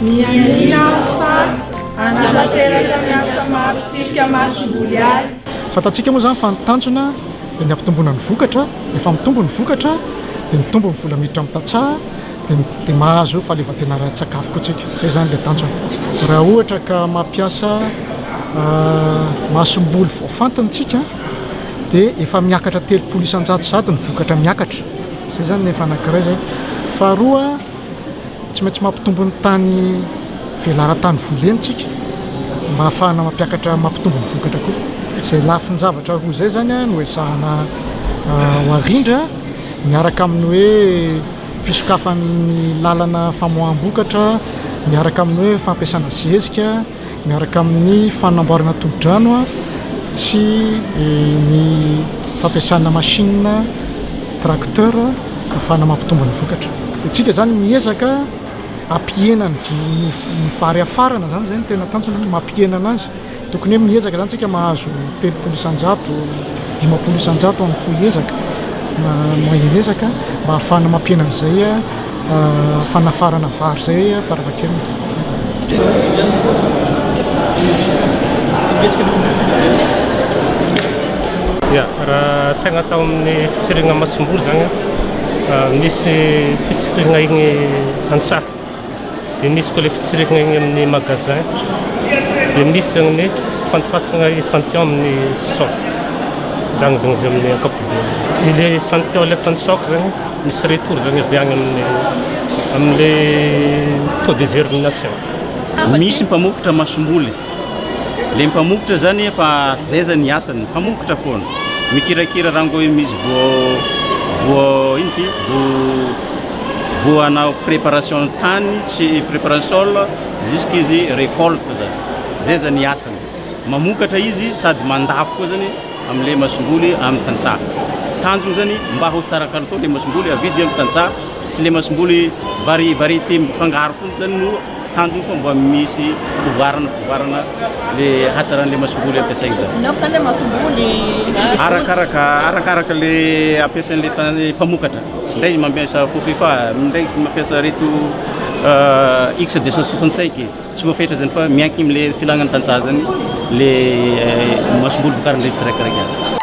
Mianiana aho fa hanatanteraka ny asa maha mpitsirika masomboly ahy. Fantatsika moa izany fa ny tanjona dia ny hampitomboana ny vokatra, rehefa mitombo ny vokatra dia mitombo ny vola miditra amin'ny tantsaha dia dia mahazo fahaleovantena ara-tsakafo koa tsika. Izay izany ilay tanjona. Raha ohatra ka mampiasa masomboly voafantina tsika dia efa miakatra 30% sahady ny vokatra miakatra. Izay izany ny efa anankiray izay. Faharoa, tsy maintsy mampitombo ny tany velaran-tany volena tsika mba hahafahana mampiakatra mampitombo ny vokatra koa. Izay lafin-javatra roa izay izany no ezahana ho arindra miaraka amin'ny hoe fisokafan'ny lalana famoaham-bokatra, miaraka amin'ny hoe fampiasana zezika, miaraka amin'ny fanamboarana tohodrano sy ny fampiasana machine tracteur ahafahana mampitombo ny vokatra. Isika izany miezaka hampihena ny ny vary hafarana izany, izay no tena tanjona, mampihena anazy. Tokony hoe miezaka izany isika mahazo 30%, 50% amin'ny fohy ezaka na moyen ezaka mba ahafahana mampihena an'izay fanafarana vary izay farafahakeliny. Ya, raha tegna atao amin'ny fitsirihana masomboly zagny, misy fitsirihana igny an-tsaha, dia misy koa le fitsirihana igny amin'ny magasin, dia misy zagny ny fandefasana échantillon amin'ny saoka, zagny zagny izy amin'ny ankapobeny. Ilay échantillon alefa amin'ny saoka zagny misy retour zagny avy agny amin'ny amin'le taux de germination. Misy mpamokatra masomboly, le mpamokatra zany efa zay zany ny asany, mpamokatra foana, mikirakira rangohy misy voa voa ino ty voa voa hanao préparation tany sy préparation sol jusque izy récolte zany, zay zany ny asany, mamokatra izy sady mandafo koa zany amle masomboly amin'ny tantsaha, tanjony zany mba ho tsara kalitao le masomboly avidy amin'ny tantsaha, tsy le masomboly vari- variété mifangaro foana zany no tanjony fa mba misy fivoarana fivoarana le hatsaran'le masomboly ampiasaina zany. Inona zany le masomboly? Arakaraka arakaraka le ampiasain'le tany mpamokatra, indray izy mampiasa Fofifa, indray izy mampiasa reto X 265, tsy voafetra zany fa miankina am'le filagnan'ny tantsaha zany le masomboly vokarin'le tsiraikiraiky avy.